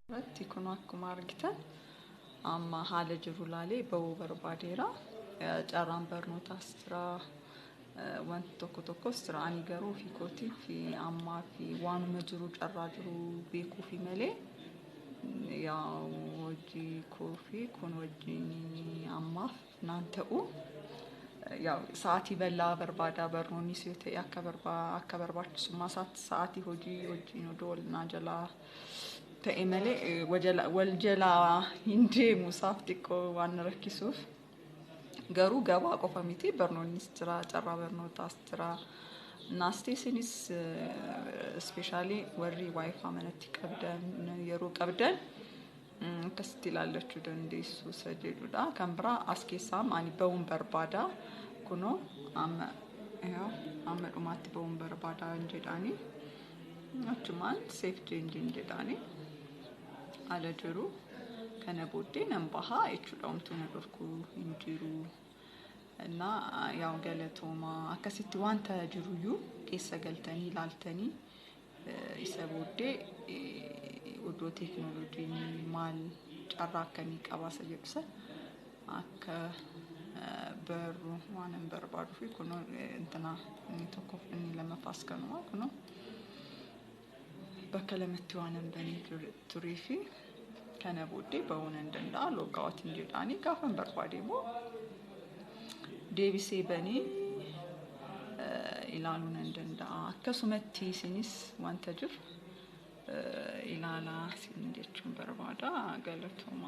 Irratti kun akkuma argitan amma haala jiru laalee ba'uu barbaadeera. Carraan barnootaas jira. Wanti tokko tokkos jira. Ani garuu ofii kootii fi ammaa fi waanuma jiru carraa jiru beekuufi malee, yaa hojii koo fi kun wajjin ammaaf naan ta'u. Yaa sa'aatii bal'aa barbaada, barnoonnis yoo ta'e akka barbaachisummaa isaatti sa'aatii hojii wajjin odoo wal naa jalaa ta'e malee wal jalaa hin deemu, isaaf xiqqoo waan na rakkisuuf. Garuu gabaa qofa miti, barnoonnis jira, carraa barnootaas jira. Naastee isinis especially warri WiFi manatti qabdan, yeroo qabdan akkasitti ilaallachuu dandeessu isa jedhudha. Kan biraa as keessaa ani ba'uun barbaada. Kunoo amma amma dhumaatti ba'uun barbaada hin jedhaani. Achumaan "save change" jedhaani. Haala jiru kana booddee nan bahaa jechuudha. Homtuu na dhorkuu hin jiru. Innaa yaa galatoomaa, akkasitti wanta jiruyyuu keessa galtanii ilaaltanii isa booddee odoo teekinooloojiin maal carraa akkamii qaba isa jedhu san akka barru waan hin barbaaduu fi kunoo intina inni tokkoof inni lammaffaas kanuma. Kunoo bakka lamatti waan hin banee turee fi kana booddee ba'uu nan danda'a. "Logout" jedhaanii gaafa hin barbaade immoo deebisee banee ilaaluu nan danda'a. Akkasumatti isinis wanta jiru ilaalaa isin jechuun barbaada. Galatooma.